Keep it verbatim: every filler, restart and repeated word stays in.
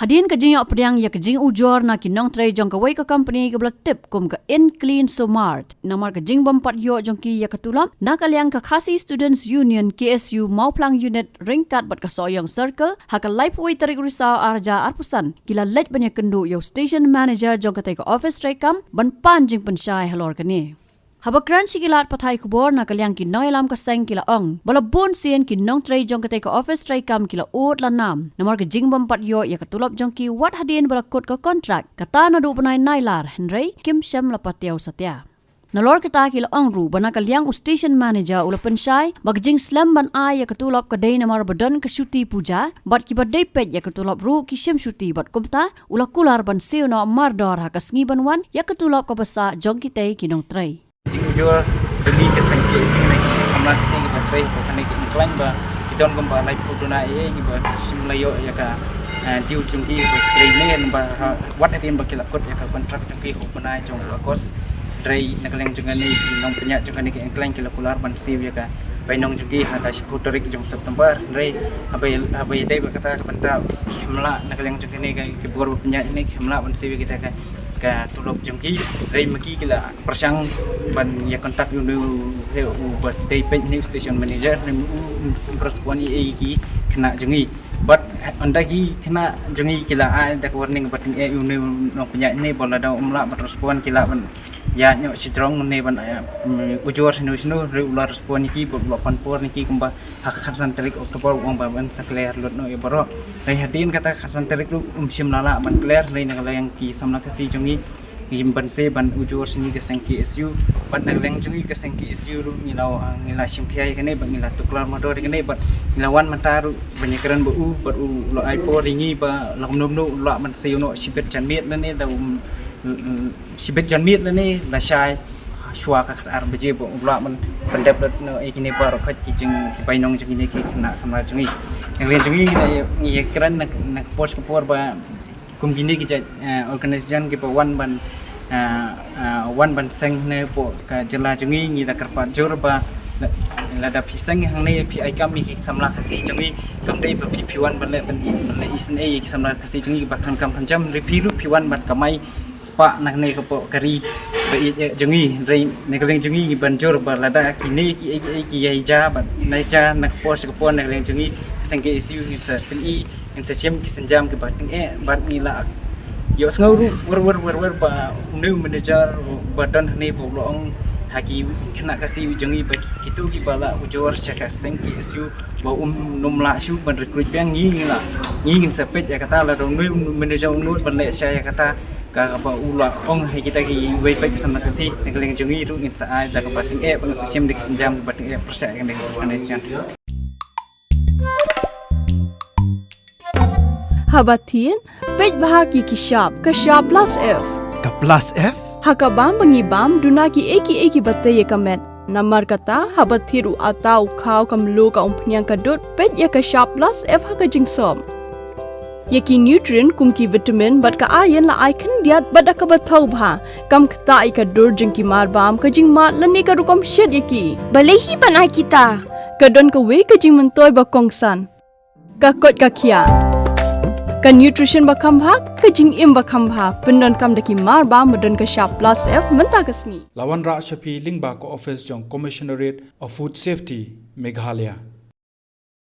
Hadien ka jingïoh pdiang ïa ka jingujor na ki nongtrei jong kawei ka company kaba la tip kum ka Inclean Somart namar ka jingbym pat ïoh jong ki ïa ka tulop, na ka liang ka Khasi Students Union, K S U, Mawphlang Unit, ryngkat bad ka Sohiong Circle, ha ka laiphew tarik Risaw arhajar arphew san, ki la leit ban ïakynduh ïa u station manager jong katei ka office treikam ban pan jingpynshai halor kane. Haba kren sha ki lad pathai khubor na ka liang ki nongïalam ka seng, ki la ong ba la bun sien ki nongtrei jong katei ka office treikam ki la ud la nam namar ka jingbym pat ïoh ïa ka tulop jong ki wat hadien ba la kut ka kontrak, kata naduh bnai Nailar, hynrei kim shym la patiaw satia. Nalor kata, ki la ong ruh ba na ka liang u station manager u la pynshai ba ka jingslem ban ai ïa ka tulop ka dei namar ba don ka shuti puja, bad kiba dei peit ïa ka tulop ruh ki shim shuti, bad kumta u la kular ban siew noh mardor ha ka sngi ban wan ïa ka tulop kaba sah jong kitei ki nongtrei. Jingujor jong ngi ka seng K S U na ki samla Khasi kiba trei hapoh kane ka Inclean ba ki don kumba laiphew duna ei ei kiba shim la ïoh ïa ka, eh, due jong ki ba trei ne ba ha, wat hadien ba ki la kut ïa ka kontrak jong ki ha u bnai jong u August. Hynrei na ka liang jong kane ki nongpynïaid jong kane ka Inclean ki la kular ban siew ïa ka bainong jong ki ha ka shiphew tarik jong September. Hynrei haba, haba ïadei bad kata ka bynta kim lah, na ka liang jong kane ka, ka bor ba pynïaid ne kim lah ban siew ïa kita ka, ka tulop jong ki. Hynrei ma ki ki la pyrshang ban ïa contact ïa une u, he, uba dei peit ne u station manager, hynrei um, um respond ei ei ïa ki khynnah jong ngi. Bad ynda ki khynnah jong ngi ki la ai da ka warning ba tyngeh ïa une u nongpynïaid ne ba lada um lah ban respond ki lah ban ïaid noh shajrong ne ban, eh, um, ujor shano shano, hynrei u la respond ïa ki bad u la pan por ïa ki kumba ha ka khatsan tarik October u ong ba ban sa clear lut noh ïa baroh. Hynrei hadien kata ka khatsan tarik ruh um shym la lah ban clear, hynrei na ka liang ki samla Khasi jong ngi, ngi ban siew ban ujor sha ngi ka seng K S U, bad na ka liang jong ngi ka seng K S U ruh ngi la, ngi la shim khia ïa kane bad ngi la tuklar mardor ïa kane bad ngi la wan mynta ruh ban ïakren bad u, bad u la ai por ïa ngi ba la kumno kumno u lah ban siew noh shibit janmiet lane da, um, shibit janmiet lane lashai shuwa ka khatar baje ba u lah ban pyndep lut noh ïa kine baroh khoit ki jing, ki bainong jong kine ki khynnah samla jong ngi. Na ka liang jong ngi ngi ïakren na, na ka por sha ka por ba kum kine ki jait, eh, organisation kiba wan ban, eh, eh, wan ban seng hangne hapoh ka jylla jong ngi, ngi da kyrpad jur ba la, lada phi seng hangne phi ai kam ïa ki samla Khasi jong ngi, kam dei ba phi, phi wan ban leh, ban i, ban leh isynei ïa ki samla Khasi jong ngi ba khlem kam khlem jam, hynrei phi ruh phi wan ban kamai spah na kane ka pok ka ri ba ïeit jong ngi. Hynrei na ka liang jong ngi ngi ban jur ba lada kine ki, ki, ki ïai ja bad na ja na ka por sha ka por, na ka liang jong ngi ka seng K S U ngin sa pyni, ngin sa shim ki sienjam kiba tyngeh bad ngi la ïohsngew ruh wer wer wer wer ba une u manager ba don hangne ba u la ong ha ki khynnah Khasi jong ngi ba kito kiba la ujor sha ka seng K S U ba um nym lah shuh ban recruit biang, ngi ngi la, ngi ngin sa peit ïa kata, lada une u manager u nud ban leh sha ïa kata kaba u la ong ha kita kiwei pat ki samla Khasi, na ka liang jong ngi ruh ngin sa ai da kaba tyngeh bad ngin sa shim da ki sienjam kiba tyngeh pyrshah ïa kane ka organisation. Haba thied, peit bha ïa ki shap, ka shap plus F. Ka plus F? Ha ka bam ba ngi bam, duna kiei kiei kiba tei ïa ka met. Namar kata, haba thied u atta, u khaw, ka mluh, ka umphniang, ka dud, peit ïa ka shap plus F ha ka jingsop. Ïa ki nutrient kum ki vitamin bad ka iron la ai khyndiat bad da kaba thaw bha. Kam ktah ïa ka dur jong ki marbam, ka jingmad lane ka rukom shet ïa ki. Balei hi ban ai kita? Ka don kawei ka jingmyntoi ba kongsan. Ka koit ka khiah. Ka nutrition ba kham bha, ka jingim ba kham bha. Pyndonkam da ki marbam ba don ka shap plus F mynta ka sngi. La wanrah sha phi lyngba ka office jong Commissionerate of Food Safety, Meghalaya.